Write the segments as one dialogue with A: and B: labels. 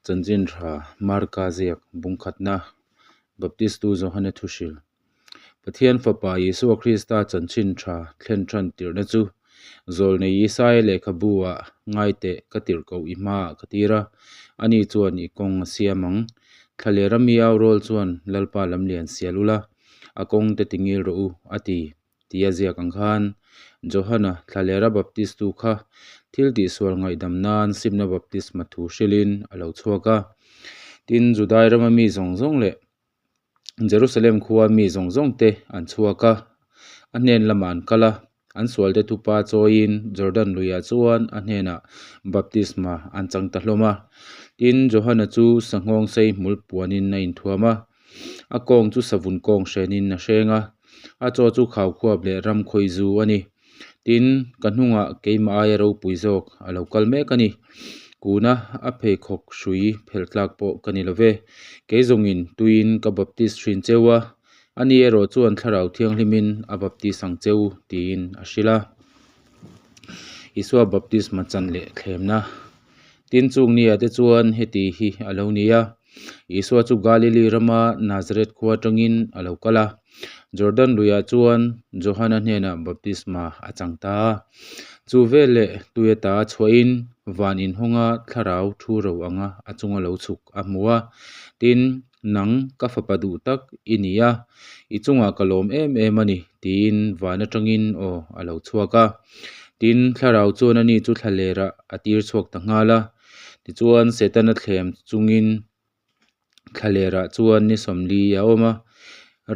A: Chanchin tha Marka ziak bungkhatna Baptistu Johana thuhril Pathian Fapa Isua Krista chanchin tha thlen tan tirhna chu Zawlnei Isaia lehkhabu ah ngaiteh ka tirh koh i hmaah ka tir a, ani chuan i kawng a siam ang. Thlalera mi au rawl chuan Lalpa lamlian sial ula, a kawng te tingil rawh u, a ti. Tia ziak ang khan, Johana thlalera Baptistu kha thil tihsual ngaihdam nan simna baptisma thu hrilhin a lo chhuak a. Tin, Judai rama mi zawng zawng leh Jerusalem khua mi zawng zawng te an chhuak a, a hnen lamah an kal a, an sualte thupa chawiin Jordan luiah chuan a hnenah baptisma an chang ta hlawm a. Tin, Johana chu sanghawng sei hmul puanin a inthuam a, a kawng chu savun kawng hrenin a hreng a, a chaw chu khaukhuap leh ram khawi zu a ni. Tin, ka hnungah keimah aia ropui zawk a lo kal mek a ni. Kuna a pheikhawk hrui phelh tlak pawh ka ni lo ve. Kei zawngin tuiin ka baptis thin cheu a, ani erawh chuan Thlarau Thianghlimin a baptis ang cheu tiin a hrilh a. Isua baptisma chan leh thlemna. Tin, chung nia te chuan heti hi a lo ni a, Isua chu Galili rama Nazareth khua atangin a lo kal a, Jordan luiah chuan Johana hnenah baptisma a chang ta a. Chu veleh tui ata a chhuahin van inhawnga thlarau thu ro anga a chunga lo chhuk a hmu a, Tin, nang ka fapa duh tak i ni a, i chungah ka lawm em em a ni, tiin van atangin aw a lo chhuak a. Tin, thlarau chuan ani chu thlalerah a tir chhuak ta nghal a. Tichuan, Setana thlem chungin thlalerah chuan ni sawmli a awm a,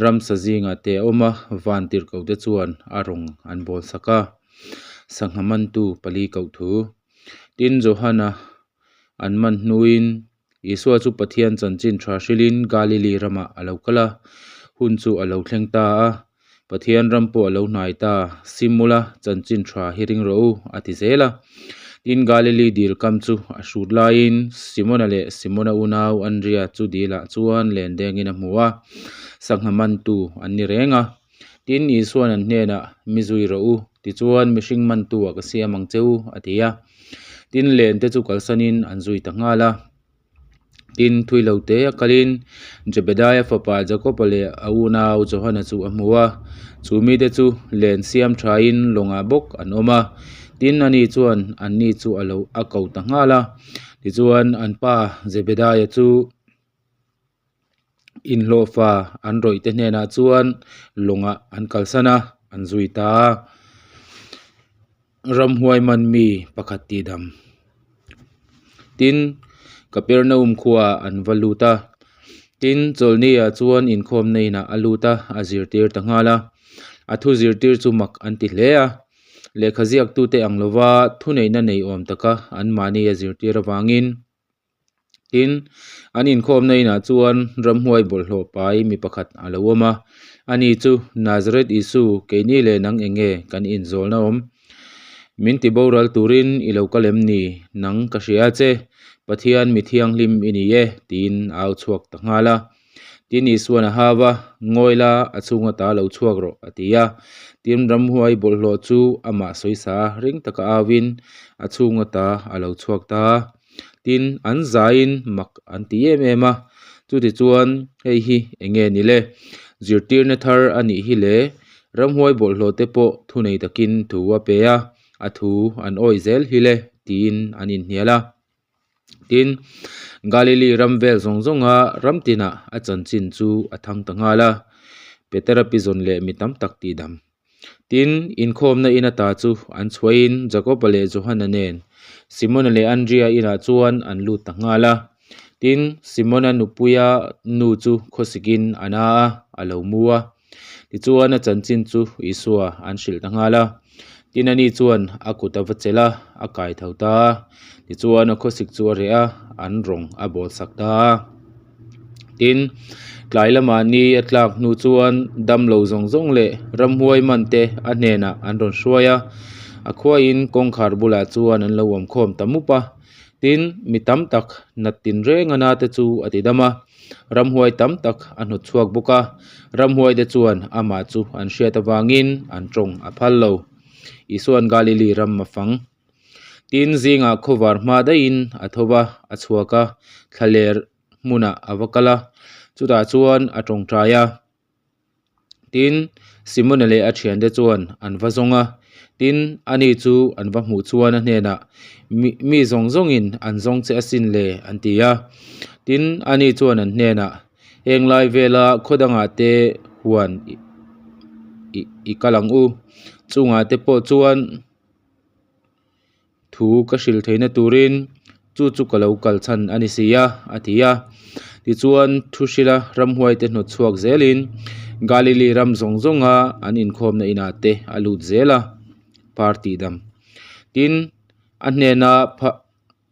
A: ramsa zingah te a awm a, van tirhkoh te chuan a rawng an bawl sak a. Sangha mantu pali koh thu. Tin, Johana an man hnuin Isua chu Pathian chanchin tha hrilhin Galili ramah a lo kal a, hun chu a lo thleng ta a, Pathian ram pawh a lo hnai ta, Simula chanchin tha hi ring rawh u, a ti zel a. Tin, Galili dil kam chu a hrut laiin Simona leh Simona unau Andria chu dilah chuan len dengin a hmu a, sangha mantu an ni reng a. Tin, Isua'n an hnenah, Mi zui rawh u, tichuan mihring mantu-ah ka siam ang che u, a ti a. Tin, lente chu kalsanin an zui ta nghal a. Tin, thui lo te a kalin Jebedaia fapa Jakoba leh a unau Johana chu a hmu a. Chu mite chu len siam thain lawngah bawk an awm a. Tin, ani chuan anni chu a lo a ko ta nghal a. Tichuan, an pa Jebedaia chu. Inhlawhfa an rawih te hnenah chuan lawngah an kalsan a, an zui ta a. Ramhuai man mi pakhat tih dam. Tin, Kapernaum khuaah an va lut a. Tin, chawlhni ah chuan inkhawmna inah a lut a, a zirtir ta nghal a. A thu zirtir chu mak an ti hle a. Lehkha ziaktute ang lova thuneihna nei awm taka anmahni a zirtir avangin. Tin, an inkhawmna inah chuan ramhuai bawlhhlawh pai mi pakhat a lo awm a, ani chu, Nazareth Isu, keini leh nang eng nge kan inzawlna awm? Min ti boral turin i lo kal em ni? Nang ka hria che, Pathian mi thianghlim i ni e, tiin a au chhuak ta nghal a. Tin, Isuan a hau a, Ngawi la, a chhunga ta lo chhuak rawh, a ti a. Tin, ramhuai bawlhhlawh chu amah sawisa ring taka auin a chhunga ta a lo chhuak ta a. Tin, an zaiin mak an ti em em a. Chutichuan, hei hi eng nge ni le? Zirtirna thar a nih hi le? Ramhuai bawlhhlawh te pawh thunei takin thu a pe a, a thu an awih zel hi le, tiin an inhnial a. Tin, Galili ram vel zawng zawnga ram tinah a chanchin chu a thang ta nghal a, Petera pizawn leh mi tam tak tihdam. Tin, inkhawmna in ata chu an chhuahin Jakoba leh Johana nen Simona leh Andria inah chuan an lut ta nghal a. Tin, Simona nupuia nu chu khawsikin a na a, a lo mu a. Tichuan a chanchin chu Isua an hrilh ta nghal a. Tin, ani chuan a kut a va chelh a, a kai tho ta a. Tichuan a khawsik chu a reh a, an rawng a bawl sak ta a. Tin, tlai lamah ni a tlak hnu chuan damlo zawng zawng leh ramhuai man te a hnenah an rawn hruai a, a khuain kawngkhar bulah chuan an lo awm khawm ta mup a. Tin, mi tam tak nat tin reng a na te chu a ti dam a, ramhuai tam tak a hnawt chhuak bawk a, ramhuai te chuan amah chu an hriat avangin an tawng a phal lo. Isua'n Galili ram a fang. Tin, zingah khawvar hma daihin a tho va, a chhuak a, thlaler hmunah a va kal a, chutah chuan a tawngtai a. Tin, Simona leh a thiante chuan an va zawng a, tin, ani chu an va hmuh chuan a hnenah, Mi mi zawng zawngin an zawng che asin le, an ti a. Tin, ani chuan an hnenah, Heng lai vela khaw dangah te huan i i kal ang u, chungah te pawh chuan Thu ka hrilh theihna turin chu chu ka lo kal chhan a ni si a, a ti a. Tichuan, thu hrila ramhuaite hnawt chhuak zelin Galili ram zawng zawnga an inkhawmna inah te a lut zel a, phar tihdam. Tin, a hnena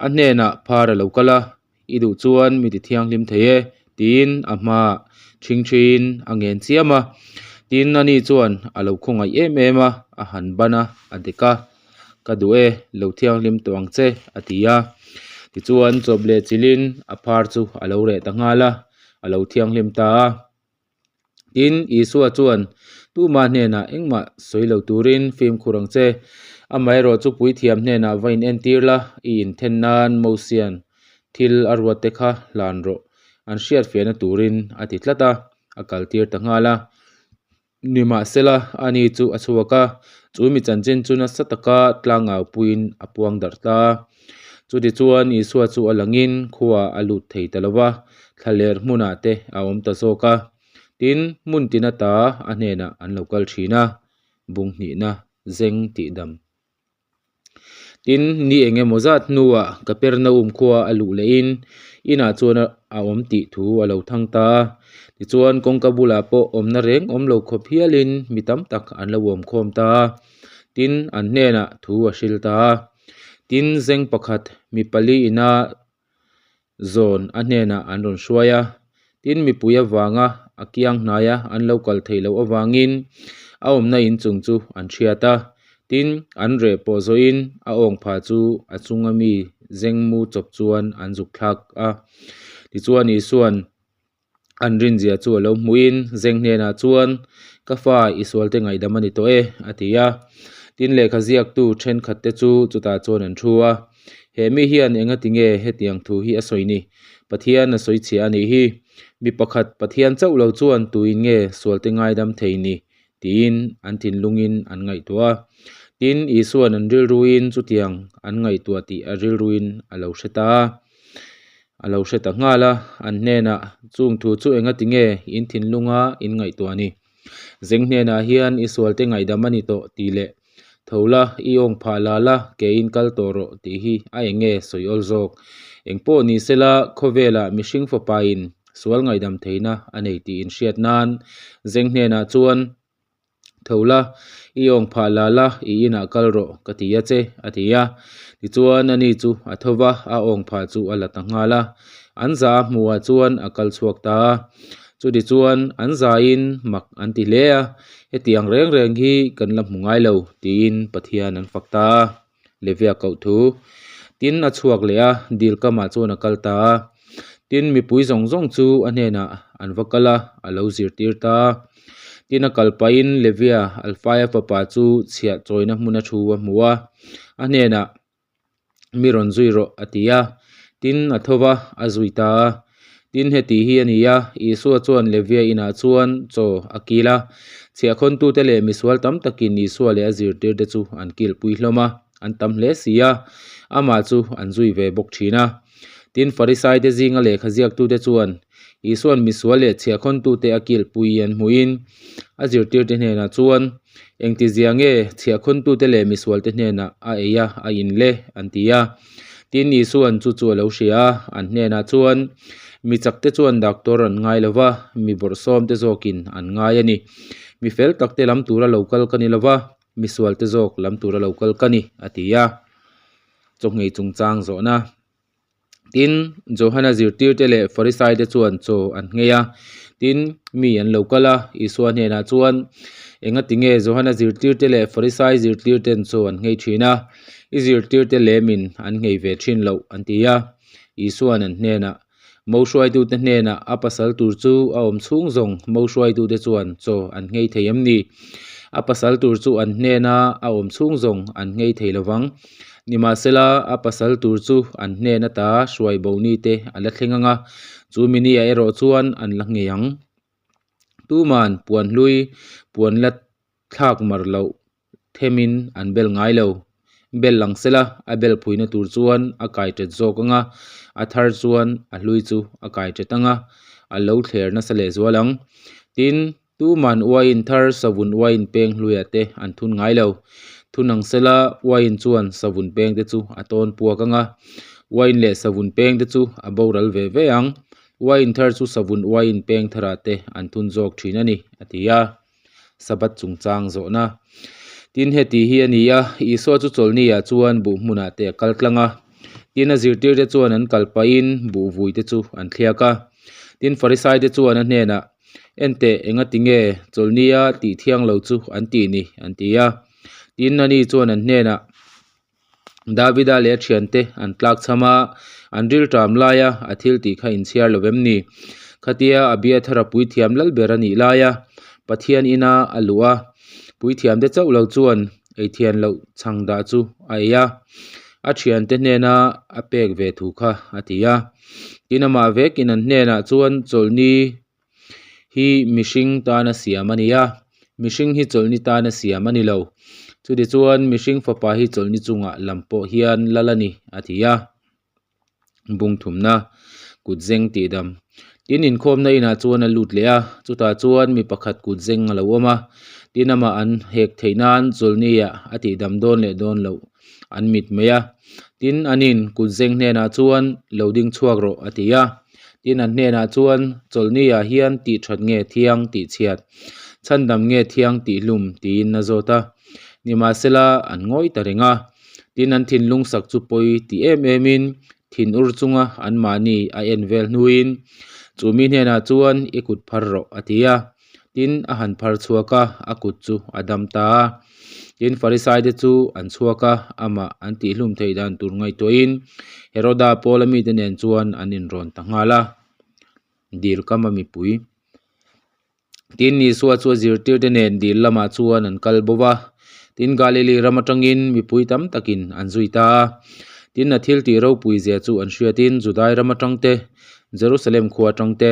A: a hnenah phar a lo kal a. I duh chuan mi ti thianghlim thei e, tiin a hmaah ṭhingṭhiin a ngen chiam a. Tin, ani chuan a lo khawngaih em em a, a han ban a, a dek a, Ka duh e, lo thianghlim tawh ang che, a ti a. Tichuan, chawp leh chilhin a phar chu a lo reh ta nghal a, a lo thianghlim ta a. Tin, Isua chuan, Tumah hnenah engmah sawi lo turin fimkhur ang che. Amaherawh chu puithiam hnenah va inentir la, i inthen nan Mosian thil a ruatte kha hlan rawh, an hriatfiahna turin a ti tlat a, a kaltir ta nghal a. Nimahsela, ani chu a chhuak a, chu mi chanchin chu nasa taka tlangaupuiin a puang darh ta a. Chutichuan, Isua chu a langin khuaah a lut thei ta lo va, thlaler hmunah te a awm ta zawk a. Tin, hmun tin ata a hnenah an lo kal thin a, bung hnihna zeng tih dam. Tin, ni eng emaw zat hnuah Kapernaum khua a luh lehin inah chuan a awm tih thu a lo thang ta a. Tichuan, kawngka bulah pawh awmna reng awm lo khawp hialin mi tam tak an lo awmkhawm ta a. Tin, an hnenah thu a hril ta a. Tin, zeng pakhat mi pali ina zawn a hnenah an rawn hruai a. Tin, mipui avanga a kiang hnaia an lo kal theih loh avangin a awmna inchung chu an hriat a. Tin, an reh pawh zawhin a awng phah chu a chunga mi zeng mu chawp chuan an zuk thlak a. Tichuan, Isua'n An rinzia chu a lo hmuhin Zeng hnenah chuan, Ka fa, i sualte ngaihdam a ni tawh e, a ti a. Tin, lehkha ziaktu thenkhatte chu chutah chuan an thu a. He mi hian engati nge hetiang thu hi a sawi ni? Pathian a sawi chhia a nih hi. Mi pakhat Pathian chauh lo chuan tuin nge sualte ngaidam thei ni? tiin an thinlungin an ngaihtuah a. Tin, Isua'n an rilruin chutiang an ngaihtuah tih a rilruin a lo hre ta a. A lo hre ta nghal a, an hnenah, Chung thu chu engati nge in thinlunga in ngaihtuah ni? Zeng hnenah hian i sualte ngaihdam a ni tawh tih leh, Tho la, i awng phah la la, keiin kal tawh rawh tih hi a eng nge sawi awl zawk? Eng pawh ni sela, khawvelah mihring fapain sual ngaihdam theihna a nei tih inhriat nan Zeng hnenah chuan, Tho la, i awng phah la la, i inah kal rawh, ka ti a che, a ti a. Tichuan, ani chu a tho va, a awng phah chu a la ta nghal a. An za a hmuhah chuan a kal chhuak ta a. Chutichuan, an zain mak an ti hle a, Hetiang reng reng hi kan la hmu ngai lo, tiin Pathian an fak ta a. Levia koh thu. Tin, a chhuak leh a, dil kamah chuan a kal ta a. Tin, mipui zawng zawng chu a hnenah an va kal a, a lo zirtir ta a. Tin, a kal pahin Levia, Alfaia fapa chu chhiah chawina hmuna thu a hmu a, a hnenah, Mi rawn zui rawh, a ti a. Tin, a tho va, a zui ta a. Tin, heti hi a ni a, Isua chuan Levia inah chuan chaw a kil a. Chhiahkhawntute leh misual tam takin Isua leh a zirtirte chu an kilpui hlawm a, an tam hle si a, amah chu an zui ve bawk thin a. Tin, Farisaite zinga lehkha ziaktute chuan Isua'n misual leh chhiahkhawntute a kilpui an hmuhin a zirtirte hnenah chuan, Engtizia nge chhiahkhawntute leh misualte hnenah a ei a, a in le? an ti a. Tin, Isua'n chu chu a lo hria a, an hnenah chuan, Mi chakte chuan doctor an ngai lo va, mi bawrhsawmte zawkin an ngai a ni. Mi fel takte lam tura lo kal ka ni lo va, misualte zawk lam tura lo kal ka ni, a ti a. Chawhngei chungchang zawhna. Tin, Johana zirtirte leh Farisaite chuan chaw an nghei a. Tin, mi an lo kal a, Isua hnenah chuan, Engati nge Johana zirtirte leh Farisai zirtirten chaw an nghei thin a, i zirtirte lemin an nghei ve thin loh? an ti a. Isua'n an hnenah, Mo hruaitute hnenah a pasal tur chu a awm chhung zawng mo hruaitute chuan chaw an nghei thei em ni? A pasal tur chu an hnena a awm chhung zawng an nghei thei lo vang. Nimahsela, a pasal tur chu an hnen ata hruai bo ni te a la thleng ang a, chu mi nia erawh chuan an la nghei ang. Tuman puan hlui, puan la thlak mar loh themin an bel ngai lo. Bel lang sela, a bel phuina tur chuan a kai tet zawk ang a, a thar chuan a hlui chu a kai tet ang a, a lo thler nasa lehzual ang. Tin, Tuman uaiin thar savun uaiin peng hluiah te an thun ngai lo. Thun ang sela, uaiin chuan savun peng te chu a tawn puak ang a, uaiin leh savun peng te chu a boral ve ve ang. Uaiin thar chu savun uaiin peng tharah te an thun zawk thin a ni, a ti a. Sabbath chungchang zawhna. Tin, heti hi a ni a, Isua chu chawlhniah chuan buh hmunah te a kal tlang a. Tin, a zirtirte chuan an kal pahin buh vuite chu an thliak a. Tin, Farisaite chuan a hnenah, Enteh, engati nge chawlhnia tih thiang lo chu an tih ni? an ti a. Tin, ani chuan an hnenah, Davida leh a thiante an tlak cham a, an rilṭam laia a thil tih kha inchhiar lo em ni? Khatia Abiathara puithiam lal ber a nih laia Pathian ina a luh a, puithiamte chauh lo chuan eithian loh chhang dah chu a ei a, a thiante hnena a pek ve thu kha a ti a. Tin, amah vekin an hnenah chuan chawlhni hi mihring tana siam a ni a, mihring hi chawlhni tana siam a ni lo. Chutichuan mihring fapa hi chawlhni chungah lam pawh hian lal a ni, a ti a. Bung thumna, kut zeng tih dam. Tin, inkhawmna inah chuan a lut leh a, chutah chuan mi pakhat kut zeng a lo awm a. Tin, amah an hek theih nan chawlhniah a tihdam dawn leh dawn loh an mit mai a. Tin, anin kut zeng hnenah chuan, Lo ding chhuak rawh, a ti a. Tin, an hnenah chuan, Chawlhniah hian tih that nge thiang tih chhiat, chhandam nge thiang tih hlum, tiin a zawt a. Nimahsela, an ngawi ta reng a. Tin, an thinlung sak chu pawi ti em emin thin ur chunga anmahni a en vel hnuin, Chu mi hnenah chuan i kut phar rawh, a ti a. Tin, a han phar chhuak a, a kut chu a dam ta a. Tin, Farisaite chu an chhuak a, amah an tihhlum theih dan tur ngaihtuahin Heroda Paula mite nen chuan an inrawn ta nghal a. Dil kama mipui. Tin, Isua chu a zirtirte nen dil lamah chuan an kal bo va. Tin, Galili ram atangin mipui tam takin an zui ta a. Tin, a thil tih ropui zia chu an hriatin Judai ram atang te, Jerusalem khua atang te,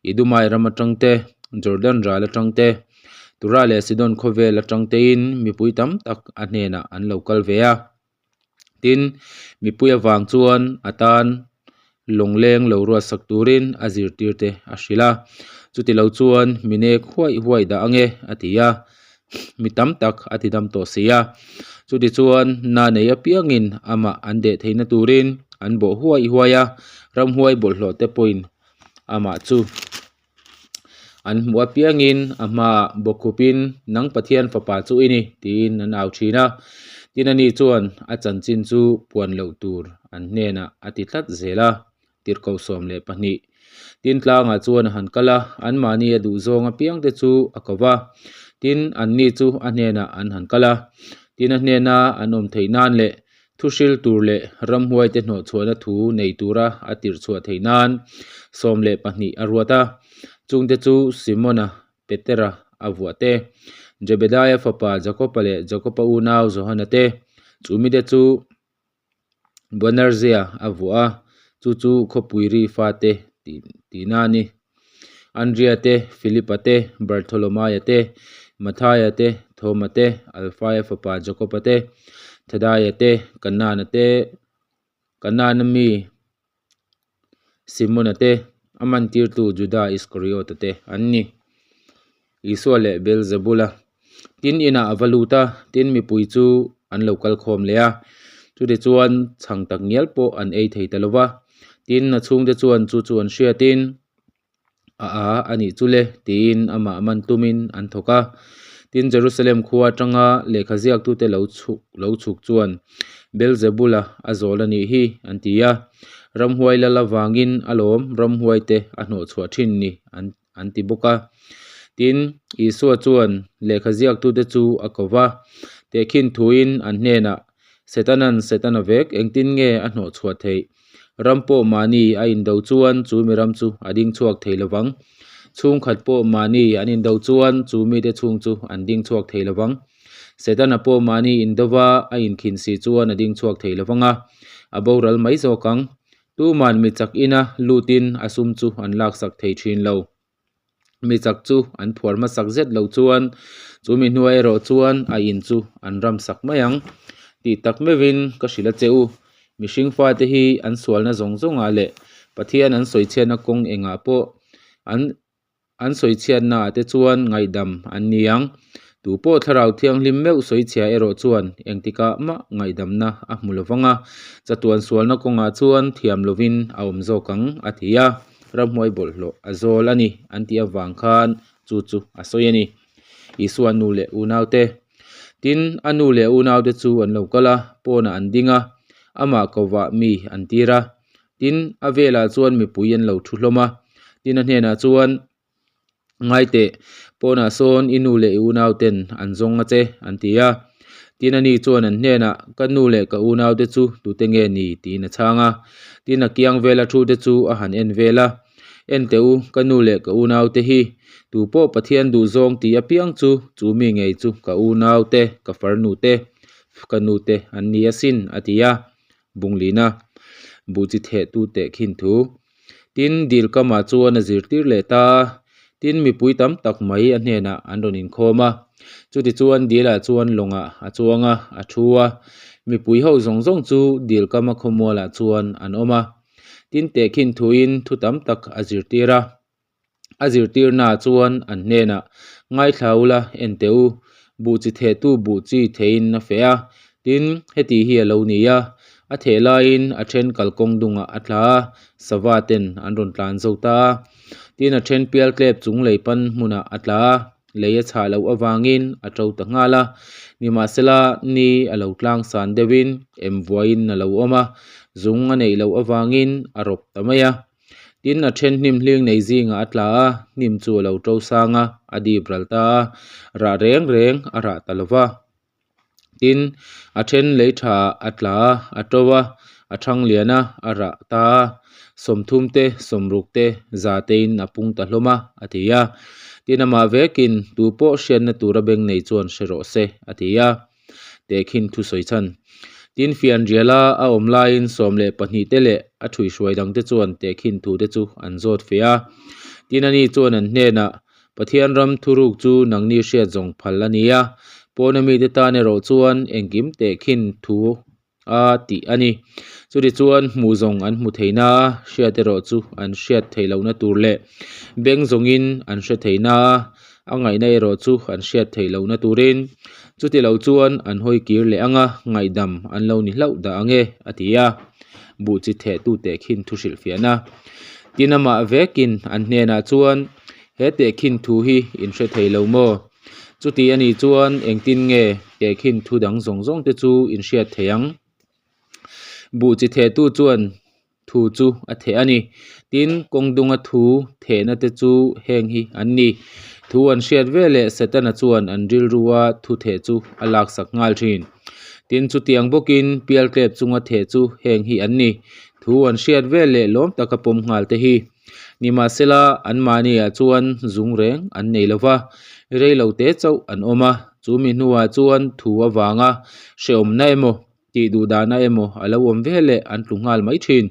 A: Idumai ram atang te, Jordan ral atang te, Tura leh Sidon khawvel atang tein mipui tam tak a hnenah an lo kal ve a. Tin, mipui avang chuan a tan lawngleng lo ruatsak turin a zirtirte a hrilh a. Chuti lo chuan mi nek huai huai dah ange a ti a, mi tam tak a ti dam tawh si a. Chuti chuan na nei apiangin amah an deh theihna turin an bawh huai huai a, ramhuai bawlhhlawh te pawhin amah chu An hmuh apiangin a hmaah bawkkhupin, Nang Pathian fapa chu i ni, tiin an au thin a. Tin, ani chuan a chanchin chu puan loh tur an hnenah a ti tlat zel a, Tirhkoh 12. Tin, tlangah chuan a han kal a, anmahni a duh zawng apiangte chu a ko va. Tin, anni chu a hnenah an han kal a. Tin, a hnena an awm theih nan leh Thu hril tur leh ramhuaite hnawhchhuahna thu nei tura a tirh chhuah theih nan 12 a ruat a. Chungte chu Simona, Petera a vuah te, Jebedaia fapa Jakoba leh Jakoba unau Johana te, chu mite chu Boanergia a vuah a, chu chu khawpui ri fate tihna a ni. Andria te, Filipa te, Bartholomaia te, Mathaia te, Thoma te, Alfaia fapa Jakoba te, Thadaia te, Kanana te, Kanana mi Simona te, a mantirtu Juda Iskariota te an ni. Isua leh Beelzebula. Tin, inah a va lut a, tin mipui chu an lo kal khawm leh a. Chutichuan chhang tak ngial pawh an ei thei ta lo va. Tin, a chhungte chuan chu chu an hriatin, A a, a nih chu le, tiin amah man tumin an thawk a. Tin, Jerusalem khua atanga lehkha ziaktute lo chhuk lo chhuk chuan, Beelzebula a zawl a nih hi, an ti a. Ramhuai lal avangin alawm ramhuaite a hnawhchhuah thin ni, an an ti bawk a. Tin, Isua chuan lehkha ziaktute chu a ko va, tehkhin thuin an hnenah, Setanan Setana vek engtin nge a hnawh chhuah theih? Ram pawh mahni a indo chuan chu mi ram chu a ding chhuak thei lo vang. Chhungkhat pawh mahni an indo chuan chu mite chhung chu an ding chhuak thei lovang. Setana pawh mahni indova a inkhin si chuan a ding chhuak thei lovang a, a boral mai zawk ang. Tuman mi chak ina lutin a sum chu an laksak thei thin lo. Mi chak chu an phuar hmasak zet lo chuan chu mi hnuai erawh chuan a in chu an ram sak mai ang tih tak meuhin ka hrilh a che u. Mihring fate hi an sualna zawng zawngah leh Pathian an sawichhiatna kawng engah pawh an an sawichhiatnaah te chuan ngaihdam an ni ang. Tu pawh thlarau thianghlim meuh sawichhia erawh chuan engtikah mah ngaihdamna a hmu lovang a, chatuan sualna kawngah chuan thiam lovin a awm zawk ang a ti a. Ramhuai bawlhhlawh a zawl a ni an tih avang khan chu chu a sawi a ni. Isua nu leh unaute. Tin, a nu leh unaute chu an lo kal a, pawnah an ding a, amah kovah mi an tir a. Tin, a velah chuan mipui an lo thu hlawm a. Tin, a hnenah chuan, Ngaiteh, pawnah sawn i nu leh i unauten an zawng a che, an ti a. Tin, ani chuan an hnenah, Ka nu leh ka unaute chu tute nge ni? tiin a chhang a. Tin, a kiang vela thute chu a han en vel a, En teh u, ka nu leh ka unaute hi, tu pawh Pathian duh zawng tih apiang chu, chu mi ngei chu ka unaute, ka farnute, ka nute an ni asin, a ti a. Bunglina, buh chi thehtu teh khin thu. Tin, dil kamah chuan a zirtir leh ta a, tin mipui tam tak mai a hnenah an rawn inkhawm a. Chutichuan dilah chuan lawngah a chuang a, a thu a. Mipui ho zawng zawng chu dil kama khawmualah chuan an awm a. Tin tehkhin thuin thu tam tak a zirtir a. A zirtirnaah chuan an hnenah, Ngaithla ula, en teh u, buh chi thehtu buh chi theihin a feh a, tin, heti hi a lo ni a, a theh laiin a then kalkawng dungah a tla a, sava ten an rawn tlan zo ta a. Tin, a then pial tlep chung lei pan hmunah a tla a, lei a chhah loh avangin a to ta nghal a. Nimahsela, ni a lo tlang san deuhin em vuaiin a lo awm a, zung a neih loh avangin a rawp ta mai a. Tin, a then hnim hling nei zingah a tla a, hnim chu a lo to sang a, a dip ral ta a, rah reng reng a rah ta lo va. Tin, a then lei tha a tla a, a to a, a thang lian a, a rah ta a, sawmthum te, sawmruk te, za tein a pung ta hlawm a, a ti a. Tin, amah vekin tu pawh hriatna tura beng nei chuan hre rawh se, a ti a. Tehkhin thu sawi chhan. Tin, fianriala a awm laiin 12 te leh a ṭhuihruai dangte chuan tehkhin thute chu an zawt fe a. Tin, ani chuan an hnenah, Pathian ram thuruk chu nangni hriat zawng phal a ni a, pawna mite tan erawh chuan engkim tehkhin thu a tih a ni. Chutichuan, hmuh zawng an hmu thei na a, hriat erawh chu an hriat theih lohna tur leh beng zawngin an hre thei na a, a ngaihna erawh chu an hriat theih lohna turin chuti lo chuan an hawi kir leh ang a, ngaihdam an lo ni hlauh dah ang e, a ti a. Buh chi thehtu tehkhin thu hrilhfiahna. Tin amah vekin an hnenah chuan, He tehkhin thu hi in hre thei lo maw? Chuti a nih chuan engtin nge tehkhin thu dang zawng zawng te chu in hriat thei ang? Buh chi thehtu chuan thu chu a theh a ni. Tin, kawng dunga thu thehna te chu heng hi an ni. Thu an hriat ve leh Setana chuan an rilrua thu theh chu a laksak nghal thin. Tin, chutiang bawkin pialtlep chunga theh chu heng hi an ni. Thu an hriat ve leh lawm taka pawm nghal te hi. Nimahsela, anmahniah chuan zung reng an nei lo va, rei lo te chauh an awm a. Chu mi hnuah chuan thu avanga hrehawmna emaw, tih duh dahna emaw a lo awm ve leh an tlu nghal mai thin.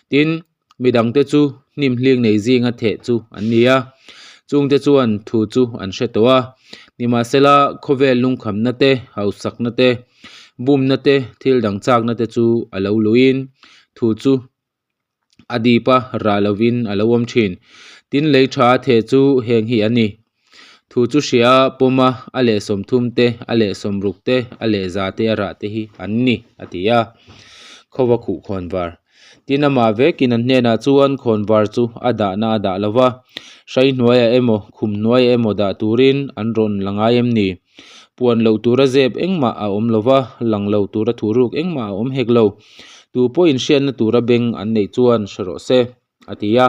A: Tin, midangte chu hnim hling nei zinga theh chu an ni a, chungte chuan thu chu an hre tawh a. Nimahsela, khawvel lungkhamna te, hausakna te, bumna te, thil dang chakna te chu a lo luhin thu chu a dip a, rah lovin a lo awm thin. Tin, lei tha a theh chu heng hi a ni. Thu chu hria a, pawm a, a leh 30 te, a leh 60 te, a leh za te a rah te hi an ni, a ti a. Khawva khuh khawnvar. Tin, amah vekin an hnenah chuan khawnvar chu a dahna a dah lo va, hrai hnuaiah emaw, khum hnuaiah emaw dah turin an rawn la ngai em ni? Puan loh tura zep engmah a awm lo va, lang lo tura thuruk engmah a awm hek lo. Tu pawhin hriatna tura beng an neih chuan hre rawh se, a ti a.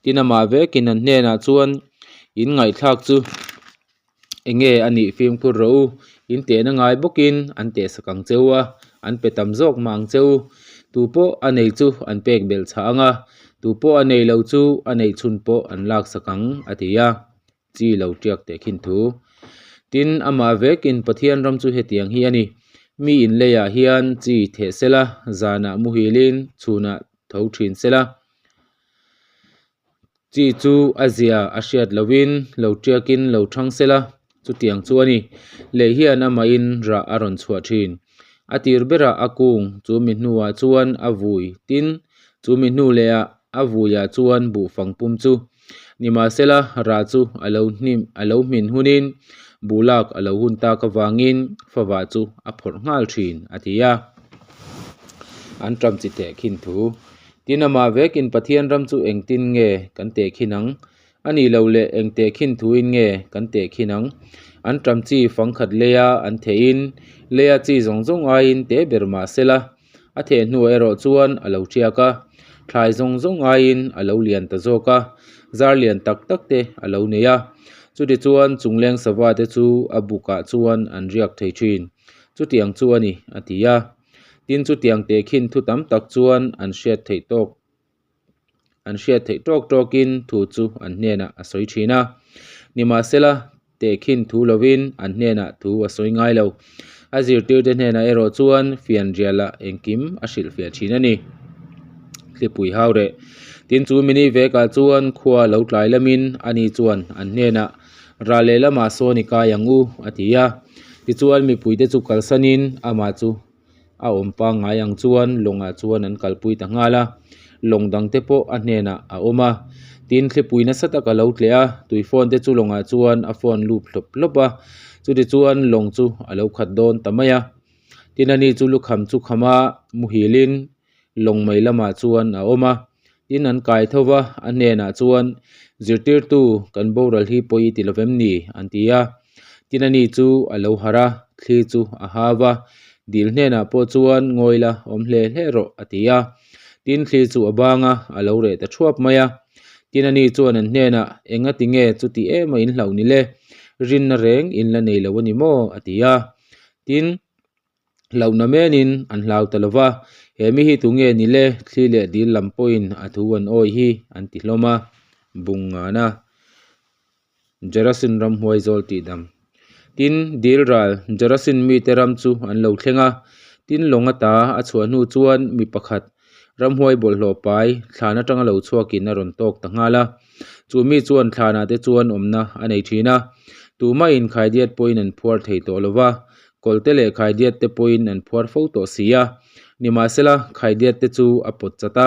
A: Tin, amah vekin an hnenah chuan, In ngaihthlak chu enge a nih fimkhur rawh u, in tehna ngai bawkin an tehsak ang che u a, an pe tam zawk mah ang che u. Tu pawh a nei chu an pek belh chhah ang a. Tupawh a nei lo chu a neih chhun pawh an laksak ang, a ti a. Chi lo tiak teh khin thu. Tin, amah vekin Pathian ram chu hetiang hi a ni, Mi inleiah hian chi theh sela, zanah muhilin chhunah tho thin sela. Chi chu a zia a hriat lohin lo tiakin lo thang sela, chutiang chu a ni. Lei hian amahin rah a rawn chhuah thin. A tir berah a kung, chu mi hnuah chuan a vui, tin, chu mi hnu lehah a vuiah chuan buhfang pum chu. Nimahsela, rah chu a lo hnim a lo hmin hunin buh lak a lo hun tak avangin favah chu a phawrh nghal thin, a ti a. An ṭam chi teh khin thu. Tin, amah vekin Pathian ram chu engtin nge kan teh khin ang? A nih loh leh eng teh khin thuin nge kan teh khin ang? An ṭam chi fangkhat leia an thehin leia chi zawng zawng aiin teh ber mah sela, A theh hnuah erawh chuan a lo ṭiak a, thlai zawng zawng aiin a lo lian ta zawk a, zar lian tak tak te a lo nei a. Chutichuan chungleng sava te chu a bukah chuan an riak thei ṭhin. Chutiang chu a ni, a ti a. Tin, chutiang tehkhin thu tam tak chuan an hriat theih tawk. An hriat theih tawk tawkin thu chu an hnenah a sawi thin a. Nimahsela, tehkhin thu lovin an hnenah thu a sawi ngai lo. A zirtirte hnenah erawh chuan fianrialah engkim a hrilhfiah thin a ni. Thlipui hau reh. Tin, chu mini vekah chuan khua lo tlai lamin ani chuan an hnenah, Ral lehlamah sawn i kai ang u, a ti a. Tichuan, mipuite chu kalsanin amah chu A awm pangngai ang chuan lawngah chuan an kalpui ta nghal a, lawng dangte pawh a hnenah a awm a. Tin, thlipui nasa tak a lo tleh a, tui phone te chu lawngah chuan a phone lut hlawp hlawp a, chutichuan lawng chu a lo khat dawn ta mai a. Tin, ani chu lukham chu khama muhilin lawng mai lamah chuan a awm a. Tin, an kai tho va, a hnenah chuan, Zirtirtu, kan boral hi pawi i ti lovem ni? an ti a. Tin, ani chu a lo harh a, thli chu a hau va, dil hnenah pawh chuan ngawi la awm hle hle rawh, a ti a. Tin, thli chu a bang a, a lo reh ta thuap mai a. Tin, ani chuan an hnenah, Enga ti nge chuti em a in hlauh ni le? Rinna reng in la nei lo a ni maw? a ti a. Tin, Hlauhna menin an hlau ta lo va, He mi hi tunge ni le? Thli leh dil lam pawhin a thu an awi hi an ti hlawm a, bung ngana Jerasin ramhuai zawl tih dam. Tin, dil ral Jerasin mite ram chu an lo thleng a, tin lawng ata a chhuah hnu chuan mi pakhat ramhuai bawlhhlawh pai thlan atanga lo chhuakin a rawn tawk ta nghal a. Chu mi chuan thlanah te chuan awmna a nei thin a, tumah inkhaidiat pawhin an phuar thei tawh lo va, Kawlte leh khaidiat te pawhin an phuar fo tawh si a, nimahsela khaidiat te chu a pawt chat a,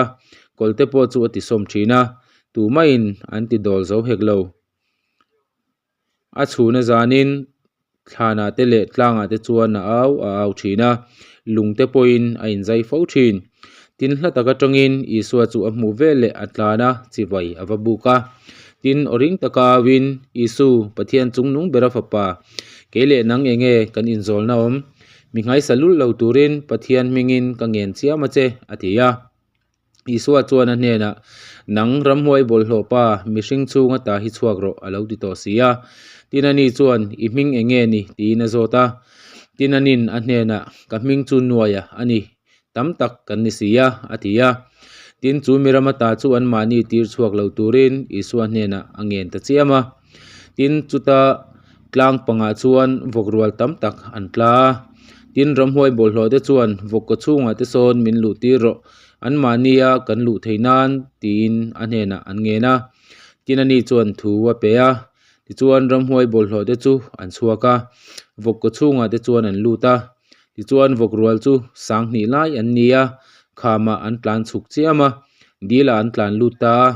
A: kawlte pawh chu a tisawm thin a, tumahin an ti dawl zo hek lo. A chhuna zanin thlanah te leh tlangah te chuan a au a au thin a, lung te pawhin a inzai fo thin. Tin, hla tak atangin Isua chu a hmuh vel leh a tlan a, chivai a va buk a. Tin, aw ring taka auin, Isu, Pathian chungnung bera fapa, kei leh nang enge kan inzawlna awm? Mi nghaisa lul lo turin Pathian hmingin ka ngen chiam a che, a ti a. Isua chuan a hnenah, Nang ramhuai bawlhhlawh pa, mihring chhunga ta hi chhuak rawh, a lo ti tawh si a. Tin, ani chuan, I hming enge ni? tiin a zawt a. Tin, anin a hnenah, Ka hming chu Nuaia a ni, tam tak kan ni si a, a ti a. Tin, chu mi rama ta chu anmahni tir chhuak lo turin Isua hnenah a ngen ta chiam a. Tin, chuta tlang pangah chuan vawk rual tam tak an tla a. Tin, ramhuai bawlhhlawh te chuan vawk kaw chhungah te sawn min luh tir rawh, anmahnia kan luh theih nan, tiin a hnenah an ngen a. Tin, ani chuan thu a pe a. Tichuan, ramhuai bawlhhlawh te chu an chhuak a, vawk kaw chhungah te chuan an lut a. Tichuan vawk rual chu sanghnih lai an ni a, khamah an tlan chhuk chiam a, dilah an tlan lut ta a.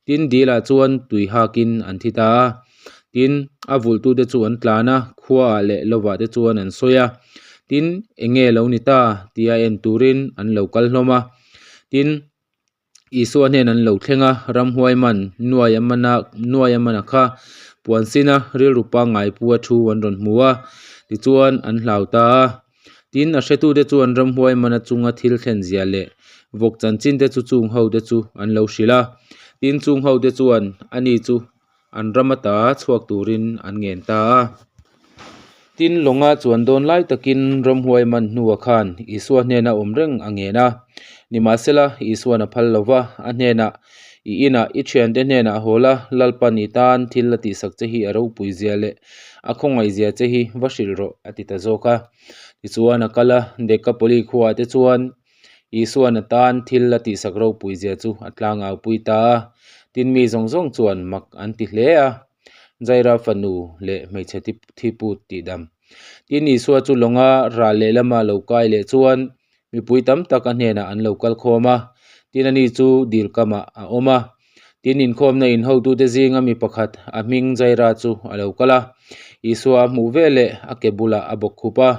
A: Tin, dilah chuan tui hakin an thi ta a. Tin, a vulhtute chu an tlan a, khuaah leh lovah te chuan an sawi a. Tin, enge lo ni ta tia en turin an lo kal hlawm a. Tin, Isua hnen an lo thleng a, ramhuai man nuai a man a nuai a man a kha puan sin a rilru pangngai pu a thu an rawn hmu a, tichuan an hlau ta a. Tin, a hretute chuan ramhuai man a chunga thil thlen zia leh vawk chanchin te chu chung ho te chu an lo hrilh a. Tin, chung ho te chuan ani chu An ram ata chhuak turin an ngen ta a. Tin, lawnga chuan dawn lai takin ramhuai man hnuah khan Isua hnena awm reng a ngen a. Nimahsela, Isua'n a phal lo va, a hnenah, I inah i thiante hnenah haw la, Lalpan i tan thil a tihsak che hi a ropui zia leh a khawngaih zia che hi va hrilh rawh, a ti ta zawk a. Tichuan a kal a, Dekapoli khuaah te chuan Isua'n a tan thil a tihsak ropui zia chu a tlangaupui ta a. Tin, mi zawng zawng chuan mak an ti hle a. Jaira fanu leh hmeichhe thiput tihdam. Tin, Isua chu lawnga ral lehlama lo kai leh chuan mipui tam tak a hnenah an lo kal khawm a, tin ani chu dil kamah a awm a. Tin, inkhawmna inhotute zinga mi pakhat a hming Jaira chu a lo kal a, Isua a hmuh ve leh a ke bulah a bawk khup a,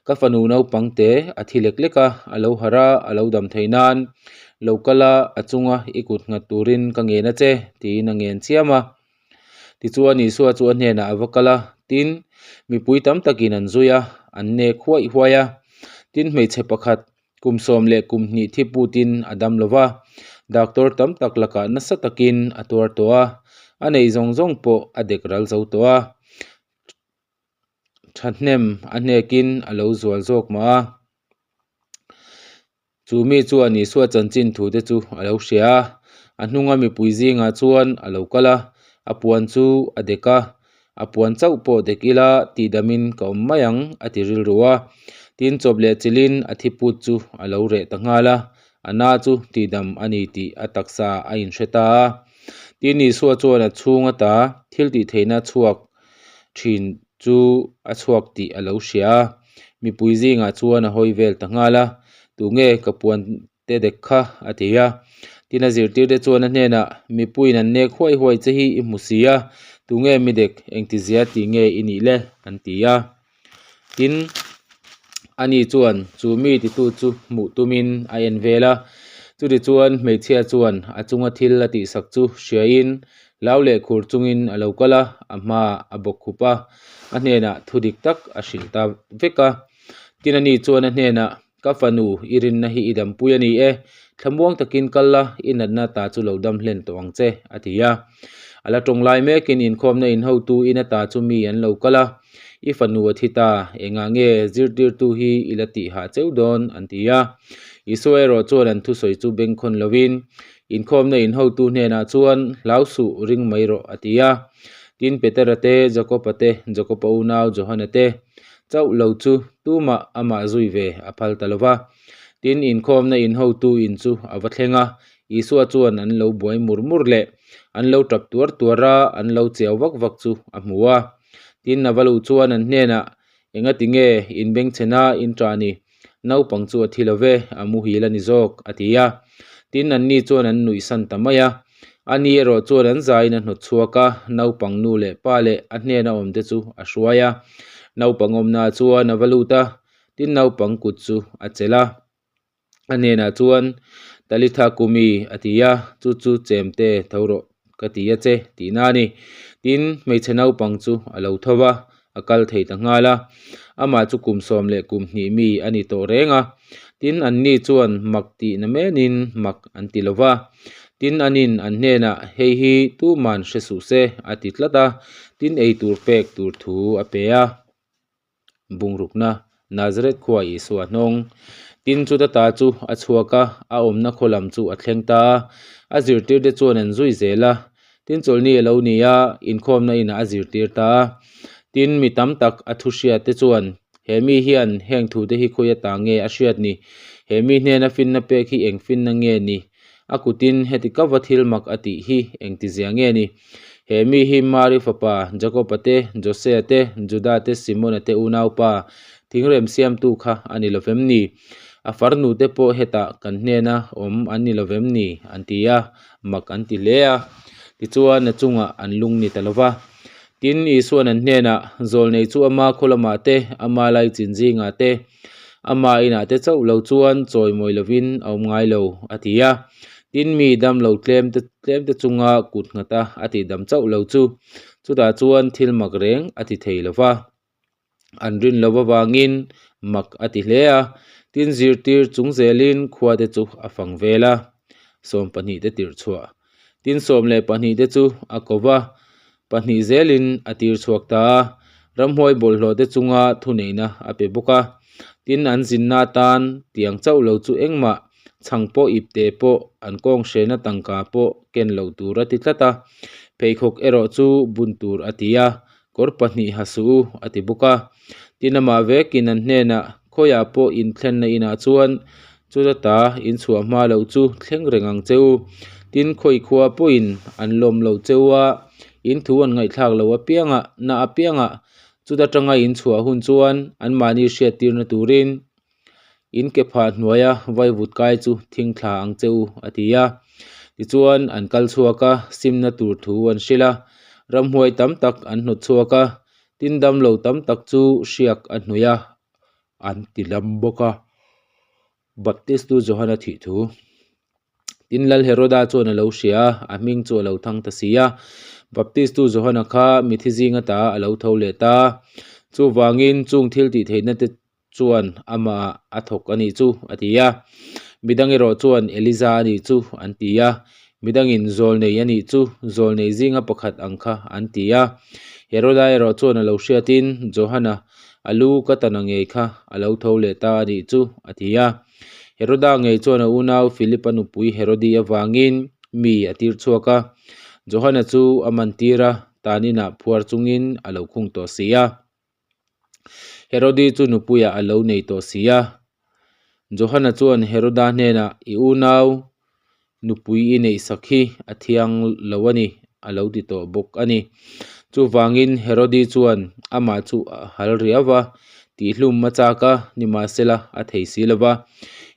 A: Ka fanu naupang te a thi lek lek a, a lo harh a, a lo dam thei nan lo kal a, a chunga i kut nghat turin ka ngen a che, tiin a ngen chiam a. Tichuan Isua chu a hnenah a va kal a, tin, mipui tam takin an zui a, an nek huaih huai a. Tin, hmeichhe pakhat kum 12 thi putin a dam lo va, doctor tam tak lakah nasa takin a tuar tawh a, a neih zawng zawng pawh a dek ral zo tawh a, thahnem a hnekin a lo zual zawk mah a. Chu mi chuan Isua chanchin thute chu a lo hria a, a hnunga mipui zingah chuan a lo kal a, a puan chu a dek a, a puan chauh pawh dek ila tihdamin ka awm mai ang a ti rilru a. Tin, chawp leh chilhin a thiput chu a lo reh ta nghal a, a na chu tihdam a ni tih a taksa a inhre ta a. Tin, Isua chuan a chhung ata thil tihtheihna chhuak thin chu a chhuak tih a lo hria a, mipui zingah chuan a hawi vel ta nghal a, Tunge ka puan te dek kha? a ti a. Tin a zirtir te chuan a hnenah, Mipuiin an nek huai huai che hi i hmu si a, tunge mi dek engtizia tih nge i nih le? an ti a. Tin, ani chuan chu mi titu chu hmuh tumin a en vel a. Chutichuan hmeichhia chuan a chunga thil a tihsak chu hriain hlau leh khur chungin a lo kal a, a hmaah a bawk khup a, a hnenah thu dik tak a hrilh ta vek a. Tin ani chuan a hnenah, Ka fanu, i rinna hi i dampui a ni e, thlamuang takin kal la, i natna ta chu lo dam hlen tawh ang che, a ti a. A la tawng lai mekin inkhawmna inhotu in ata chu mi an lo kal a, I fanu a thi ta, engah nge zirtirtu hi i la tih hah cheu dawn? an ti a. Isua erawh chuan an thusawi chu bengkhawn lovin, Inkhawmna inhotu hnenah chuan, Hlau suh, ring mai rawh, a ti a. Tin, Petera te, Jakoba te, Jakoba unau Johana te, Chauh lo chu tumah amah zui ve a phal ta lo va. Tin, inkhawmna inhotu in chu a va thleng a, Isua chuan an lo buai mur mur leh an lo tap tuar tuar a, an lo chiau vak vak chu a hmu a. Tin, a va luh chuan an hnenah, Engati nge inbengchhena in ṭah ni? Naupang chu a thi lo ve, a muhil a ni zawk, a ti a. Tin, anni chuan an nuihsan ta mai a. Ani erawh chuan an zaiin a hnawt chhuak a, naupang nu leh pa leh a hnena awmte chu a hruai a. Naupang awmnaah chuan a va lut a, tin naupang kut chu a chelh a. A hnenah chuan, Talitha kumi, a ti a, chu chu chemte tho rawh ka ti a che, tihna a ni. Tin, hmeichhe naupang chu a lo tho va, a kal thei ta nghal a. Amah chu kum 12 mi a ni tawh reng a. Tin, anni chuan mak tih na menin mak an ti lo va. Tin, anin an hnenah, Hei hi tuman hre suh se, a ti tlat a. Tin, ei tur pek tur thu a pe a. Bungrukna, Nazareth khua Isua hnawng. Tin, chuta ta chu a chhuak a, a awmna khaw lam chu a thleng ta a. A zirtirte chuan an zui zel a. Tin, chawlhni a lo ni a, inkhawmna inah a zirtir ta a. Tin, mi tam tak a thu hriatte chuan, He mi hian heng thute hi khawi ata nge a hriat ni? He mi hnena finna pek hi eng finna nge ni? A kutin heti kava thil mak a tih hi engtizia nge ni? He mi hi Mari fapa Jakoba te, Josea te, Juda te, Simona te unaupa thingrem siamtu kha a ni lovem ni? A farnu te pawh hetah kan hnena awm an ni lovem ni? an ti a, mak an ti hle a. Tichuan a chungah an lung ni ta lo va. Tin, Isua'n an hnenah, Zawlnei chu ama khaw lamah te, ama laichin zingah te, Ama inah te chauh lo chuan chawimawi lovin a awm ngai lo, a ti a. Tin, mi dam lo tlem te tlem te chunga kut nghat a, a tih dam chauh lo chu. Chutah chuan thil mak reng a ti thei lo va. An rin lo avangin mak a ti hle a. Tin, zirtir chung zelin khua te chu a fang vel a. 12 te tirh chhuah. Tin, 12 te chu a ko va. Pahnih zelin a tir chhuak ta a, ramhuai bawlhhlawh te chunga thuneihna a pe bawk a. Tin, an zinna atan tiang chauh lo chu engmah Chhang pawh ipte pawh an kawng hrehna tangka pawh ken loh tur a ti tlat a. Pheikhawk erawh chu bun tur a ti a, kawr pahnih ha suh u a ti bawk a. Tin amah vekin an hnenah khawiah pawh inthlenna inah chuan chuta ta inchhuah hma loh chu thleng reng ang che u. Tin khawi khua pawhin an lawm loh che u a, in thu an ngaihthlak loh apiangah na apiangah chuta tanga inchhuah hun chuan anmahni hriattirna turin In ke phah hnuaia vaivut kai chu thing thla ang che u, a ti a. Tichuan, an kal chhuak a, simna tur thu an hrilh a. Ramhuai tam tak an hnawt chhuak a, tin damlo tam tak chu hriak a hnawih a, an ti lam bawk a. Baptistu Johana thih thu. Tin, Lal Heroda chuan a lo hria a, a hming chu a lo thang ta si a. Baptistu Johana kha mithi zinga ta a lo tho leh ta. Chuvangin, chung thil tih theihna te chuan amah a thawk a nih chu a ti a. Midang erawh chuan Eliza a nih chu an ti a, midangin Zawlnei a nih chu Zawlnei zinga pakhat ang kha an ti a. Heroda erawh chuan a lo hriatin Johana a lu ka tana ngei kha a lo tho leh ta a nih chu a ti a. Heroda ngei chuan a unau Philipa nupui Herodi avangin mi a tir chhuak a, Johana chu a man tir a, tan inah phuar chungin a lo khung tawh si a. Herodi chu nupuiah a lo nei tawh si a. Johana chuan Heroda hnenah, I unau nupui i neih sak hi a thiang lo a ni, a lo ti tawh bawk a ni. Chuvangin Herodi chuan amah chu a hal riau va, tihhlum a chak a, nimahsela a thei si lo va.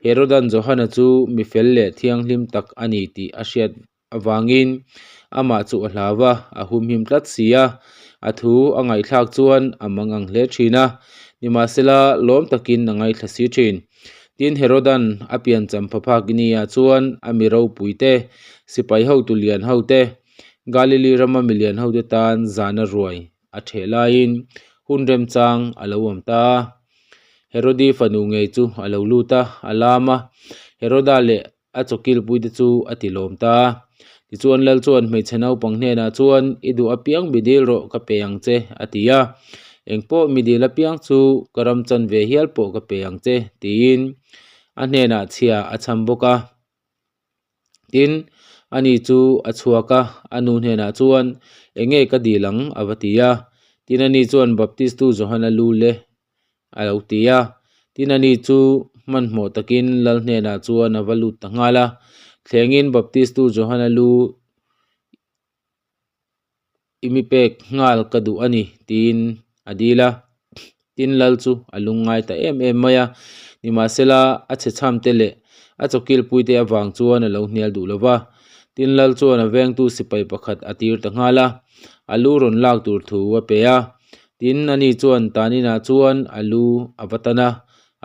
A: Heroda'n Johana chu mi fel leh thianghlim tak a ni tih a hriat avangin amah chu a hlau a, a humhim tlat si a. A thu a ngaihthlak chuan a mang ang hle thin a, nimahsela lawm takin a ngaithla si thin. Tin, Herodan a piancham phaphak iniah chuan a mi ropui te, sipai hotu lian ho te, Galili rama mi lian ho te tan zana ruai a theh laiin hun remchang a lo awm ta a. Herodi fanu ngei chu a lo lut a, a lam a, Heroda leh A chawkilpuite chu a ti lawm ta a. Tichuan Lal chuan hmeichhe naupang hnenah chuan, I duh apiang mi dil rawh ka pe ang che, a ti a. Engpawh mi dil apiang chu ka ram chan ve hial pawh ka pe ang che, tiin a hnenah chhia a chham bawk a. Tin, ani chu a chhuak a, a nu hnenah chuan, Enge ka dil ang? a va ti a. Tin, ani chuan Baptistu Johana lu le a lo ti a. Tin ani chu hmanhmawh takin lal hnenah chuan a va lut ta nghal a. Thlengin Baptistu Johana lu i mi pek nghal ka duh a ni tiin a dil a. Tin lal chu a lungngai ta em em mai a. Nimahsela a chhechham te leh a chawkilpuite avang chuan a lo hnial duh lo va. Tin lal chuan a vengtu sipai pakhat a tir ta nghal a. A lu rawn lak tur thu a pe a. Tin, ani chuan taninah chuan a lu a va tan a,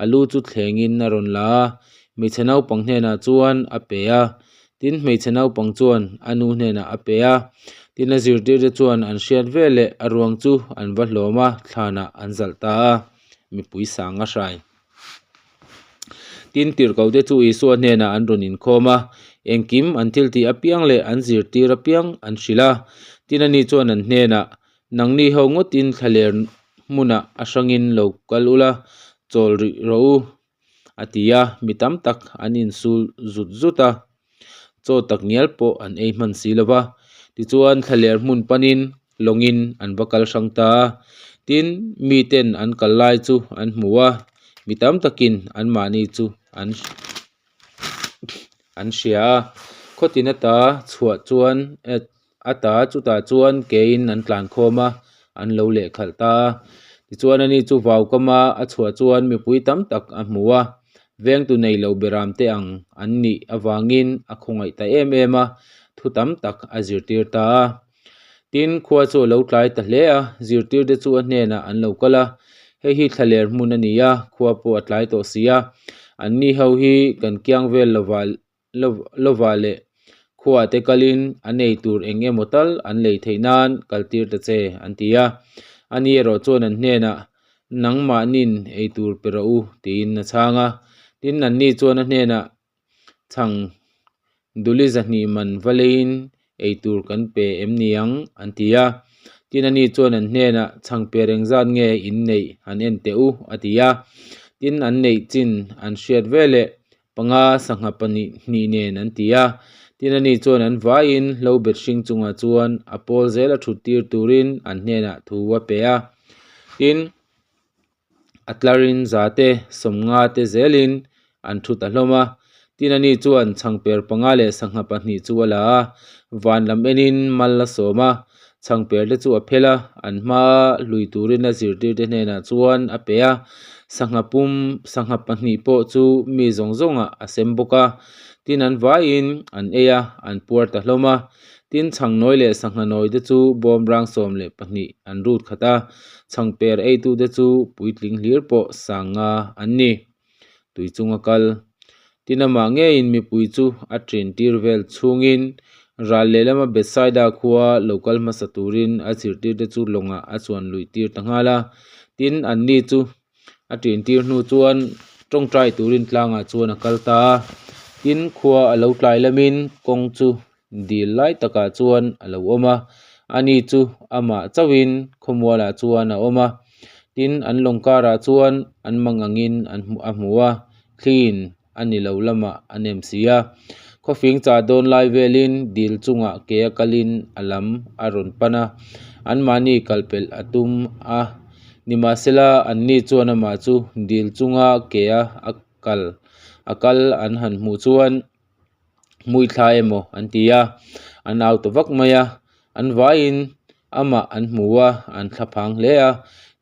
A: a lu chu thlengin a rawn la a, hmeichhe naupang hnenah chuan a pe a. Tin, hmeichhe naupang chuan a nu hnenah a pe a. Tin, a zirtirte chuan an hriat veleh a ruang chu an va hlawm a, thlanah an zalh ta a, mipui sang a hrai. Tin, tirhkohte chu Isua hnenah an rawn inkhawm a, engkim an thiltih apiang leh an zirtir apiang an hrilh a. Tin, ani chuan an hnenah, Nangni ho ngawtin thlaler hmunah a hrangin lo kal ula, chawl rih rawh u, a ti a, mi tam tak an insul zut zut a, chaw tak ngial pawh an ei hman si lo va. Tichuan thlaler hmun panin lawngin an va kal hrang ta a, tin, miten an kal lai chu an hmu a, mi tam takin anmahni chu an an hria a, khawtin ata chhuah chuan A ta chutah chuan kein an tlan khawm a, an lo lehkhalh ta a. Tichuan ani chu vau kama a chhuah chuan mipui tam tak a hmu a, vengtu nei lo beram te ang an nih avangin a khawngaih ta em em a, thu tam tak a zirtir ta a. Tin, khua chu a lo tlai ta hle a, zirtirte chu a hnenah an lo kal a, Hei hi thlaler hmun a ni a, khua pawh a tlai tawh si a, anni ho hi kan kiang vel lovah Lova leh khuaah te kalin an ei tur eng emaw tal an lei theih nan kal tir ta che, an ti a. Ani erawh chuan an hnenah, Nangmahnin ei tur pe rawh u, tiin a chhang a. Tin, anni chuan a hnenah, Chhang duli zahnih man va leiin ei tur kan pe em ni ang? an ti a. Tin, ani chuan an hnenah, Chhang per engzat nge in neih han en teh u, a ti a. Tin, an neih chin an hriat veleh. Panga sangha pahnih hnih nen an ti a. Tin ani chuan an vaiin hlo bet hring chungah chuan a pawl zel a thut tir turin an hnenah thu a pe a. Tin, a tlarin za te, sawmnga te zelin an thu ta hlawm a. Tin ani chuan chhangper panga leh sangha pahnih chu a la a, van lam enin mal a sawm a. Chhangper te chu a phel a, an hma hlui turin a zirtirte hnenah chuan a pe a. Sangha pum, sangha pahnih pawh chu mi zawng zawngah a sem bawk a. Tin an vaiin an ei a, an puar ta hlawm a. Tin chhangnawi leh sangha nawi te chu bawmrang 12 an rut khat a, chhangper eitute chu puitling hlir pawh sanga an ni. Tui chunga kal. Tin amah ngeiin mipui chu a ṭin tir vel chhungin ral lehlama Bethsaida khua lo kal hmasa turin a zirtirte chu lawngah a chuan luih tir ta nghal a. Tin, anni chu a ṭin tir hnu chuan tawngtai turin tlangah chuan a kal ta a. Tin, khua a lo tlai lamin kawng chu dil lai takah chuan a lo awm a, ani chu amah chauhin khawmualah chuan a awm a. Tin, an lawng karah chuan an mang angin an a hmu a, thliin a ni lo lamah a nem si a. Khawfing chah dawn lai velin dil chungah ke a kalin a lam a rawn pan a, anmahni kalpelh a tum a. Nimahsela, anni chuan amah chu dil chunga ke a a kal a kal an han hmuh chuan, Hmuithla emaw an ti a, an au ta vak mai a, an vaiin amah an hmu a, an thla phang hle a.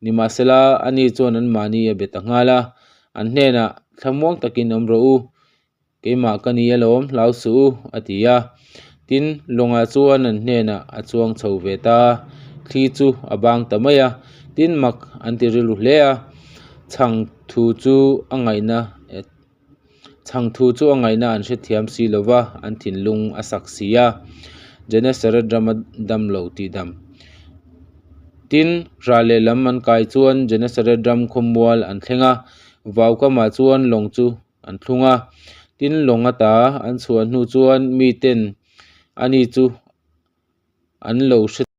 A: Nimahsela, ani chuan anmahni a be ta nghal a, an hnenah, Thlamuang takin awm rawh u, keimah ka ni alawm, hlau suh u, a ti a. Tin, lawngah chuan an hnenah a chuang chho ve ta a, thli chu a bang ta mai a, tin mak an ti rilru hle a, chhang thu chu a ngaihna Chhang thu chu a ngaihna an hrethiam si lo va, an thinlung a sak si a. Genesaret rama dam lo tih dam. Tin, ral lehlam an kai chuan Genesaret ram khawmual an thleng a, vaukamah chuan lawng chu an thlung a. Tin, lawng ata an chhuah hnu chuan miten ani chu an lo hre.